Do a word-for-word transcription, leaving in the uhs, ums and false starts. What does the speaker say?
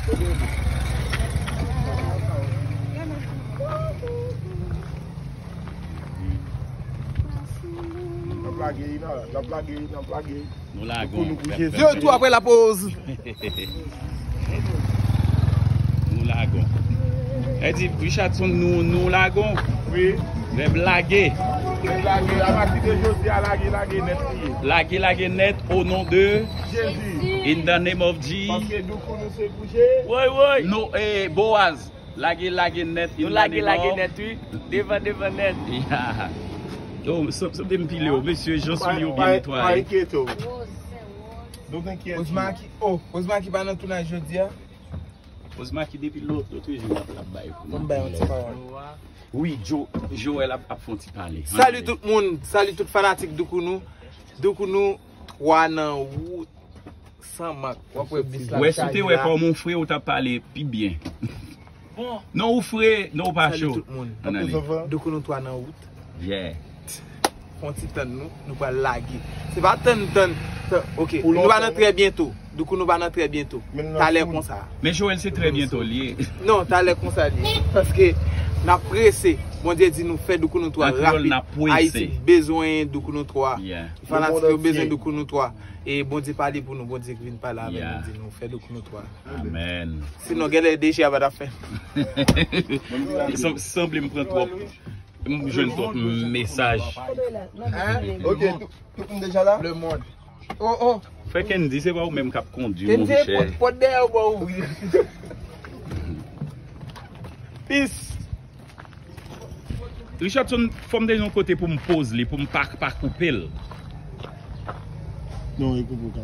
N ap lage, n ap lage, n ap lage. Nou lagon. Pou nou pou Jezi. De retour après la pause. Nou lagon. E di, Richardson, nou, nou lagon. Wi. Vèb lage. Vèb lage. Apati de jodi a, lage, lage nèt li ye. Lage, lage nèt, au nom de Jezi. In the name of Jesus. Paske doukoun nou se kouche. Woy, woy. Nou, eh, Boaz. Lage, lage nèt. Nou lage, lage nèt, wi. Devan, devan nèt. Ya. Yo, sanble m pile yo, mesye, jan sou yo byen netwaye. Pa enkyete w. Don't enkyete w. Osman ki, oh, Osman ki pa nan tounaj jodi a. Osman ki depi lòt, lòt jou l ap, l ap bay pou nou. Ban m bay yon ti pawòl. Wi, Jo, Joel ap, ap fè yon ti pale. Salut tout moun, salut tout fanatik Doukounou. Doukounou twa nan wout. San mank, w ap wè bis la chaje la. Wè, si w te wè kòman w fre, ou t ap pale pi byen. Bon. Non, ou fre, non, ou pa cho. Salut tout moun. Ann ale. Doukounou twa nan wout. Yeah. Fè yon ti tann nou, nou pral lage. Se pa tann, tann, tann, ok. Nou pa nan trè byento. Doukounou pa nan trè byento. Talè konsa. Men Joel se trè byento l ye. Non, talè konsa l ye. Paske n ap prese. Bondye di nou fè Doukounou twa rapid. An kreyòl, n ap prese. Ayiti bezwen Doukounou twa. Yeah. Fanatik yo bezwen Doukounou twa. E Bondye pale pou nou, Bondye ki vin pale avè nou, di nou fè Doukounou twa. Amèn. Sinon, genlè D J a pa t ap fè. San-, sanble m pran twòp, m jwenn twòp mesaj. Hein? Ok, tout, tout moun deja la? Le monde. Oh, oh. Frè Kendy, se pa ou menm k ap kondwi, monchè. Kendy, pot, pot dèyè w, bro. Peace. Richardson, fò m te yon kote pou m poz li, pou m pa, pa koupe l. Non, e koupe w ka.